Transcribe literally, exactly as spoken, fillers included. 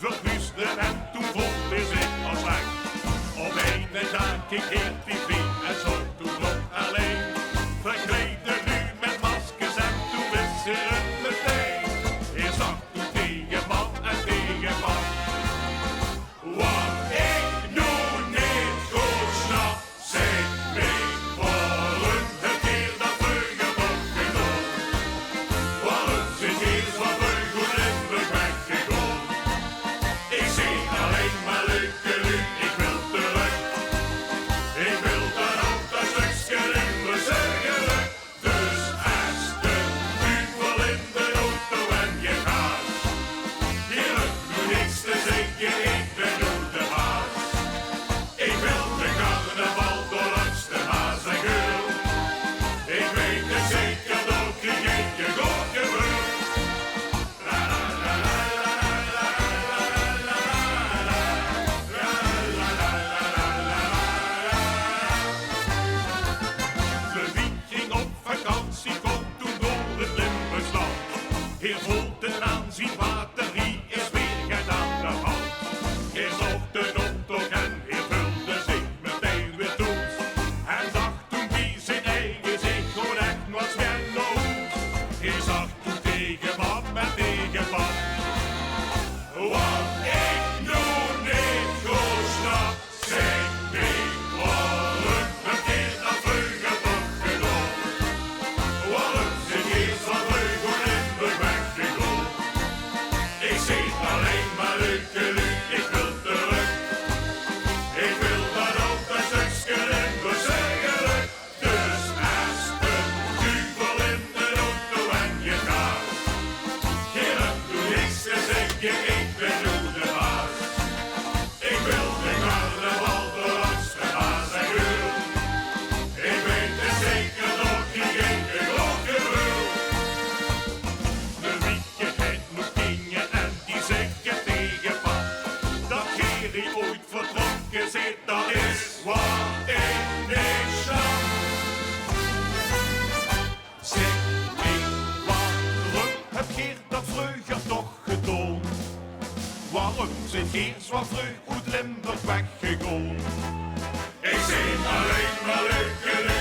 Verhuusde en toen vónd 'r zich al slech. Op eine daag keek 'r tv en zoog toen nog allein verkleide luuj mit maskers en toen wis 'r 't metein. 'R zag toen tege mam en tege pap: wat ich noe neet good snap, zèk mich, waorum höb geer dat vreuger toch gedaon? Waorum zeet geer zoe vreug oet Limburg weggegaon? Ich zeen allein mer leuke luuj, ich wil trök. Ich wil dan ouch dat stökske Limburgse gelök. Dus es de duvel in de auto en geer gaas, geer höb noe niks te zègke, ich bön noe de baas. Ich wil de carnaval door langs de Maas en Geul. Ich weit 't zeker, dao krieg ich ein good geveul. Louis ging op vakantie, kóm toen door 't Limburgs land. Heer voelde aan zien batterie, is weer get aan de hand. Heer zocht 'nen optoch en heer veulde zich metein weer thoes. En dach toen bie zien eige zich: gewoon ech noets mier nao hoes. Heer zag toen tege mam en tege pap: wat ich noe neet good snap, zèk mich, waorum höb geer dat vreuger toch gedaon? Waorum zeet geer zoe vreug oet Limburg weggegaon? Ich zeen allein mer leuke luuj, ich wil trök. Ich wil dan ouch dat stökske Limburgse gelök. Dus es de duvel in de auto en geer gaas, geer höb noe niks te zègke, ich bön noe de baas. Ich wil de carnaval door langs de Maas en Geul. Ich weit 't zeker, dao krieg ich ein good geveul. Louieke haet noe kinjer en die zègke tege pap dat geer ooit vertrokke zeet, dat is wat ich neet snap. Zèk mich, waorum höb geer dat vreuger toch gedaon? Waorum zeet geer zoe vreug oet Limburg weggegaon? Ich zeen allein mer leuke luuj,